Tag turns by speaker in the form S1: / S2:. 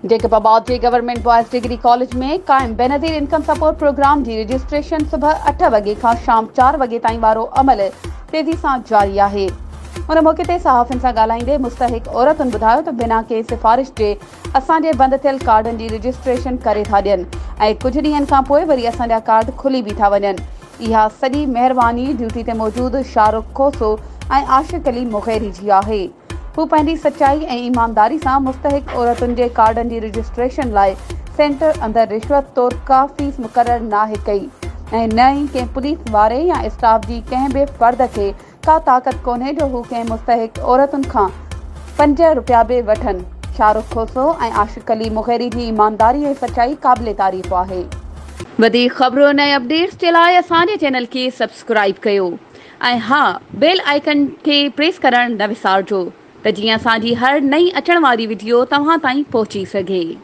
S1: Jacob آباد جي government boys degree college ۾ قائم بينظير انڪم سپورٽ پروگرام جي رجسٽريشن صبح اٺ وڳي کان شام چار وڳي تائين وارو عمل تيزي سان جاري آهي. ان موقعي تي صحافين سان ڳالهائيندي مستحق عورتن ٻڌايو ته بنا ڪنهن سفارش جي اسان جي بند ٿيل ڪارڊن جي رجسٽريشن ڪري ٿا ڏين ۽ ڪجهه ڏينهن کان پوء وري اسان جا ڪارڊ کلي به ٿا وڃن. اها سڄي مهرباني ڊيوٽي تي موجود شاهه رخ کوسو ۽ عاشق علي مغيري جي آهي. هو پنهنجي سچائي ۽ ايمانداري سان مستحق عورتن جي ڪارڊن جي رجسٽريشن لاء سينٽر اندر رشوت طور ڪا فيس مقرر ناهي ڪئي ۽ نه ئي ڪنهن پوليس واري يا اسٽاف جي ڪنهن به فرد کي ڪا طاقت ڪونهي جو هو ڪنهن مستحق عورتن کان پنج رپيا به وٺن. شاهه رخ کوسو ۽ عاشق علي مغيري جي ايمانداري ۽ سچائي قابل تعريف آهي. وڌيڪ خبرن ۽ اپڊيٽس جي لاء اسان جي چينل کي سبسڪرائيب ڪيو. ۽ ها بيل آئيڪن کي پريس ڪرڻ نه وسارجو ته جيئن اسان جي هر نئين اچڻ واري وڊيو توهان تائين پهچي سگهي.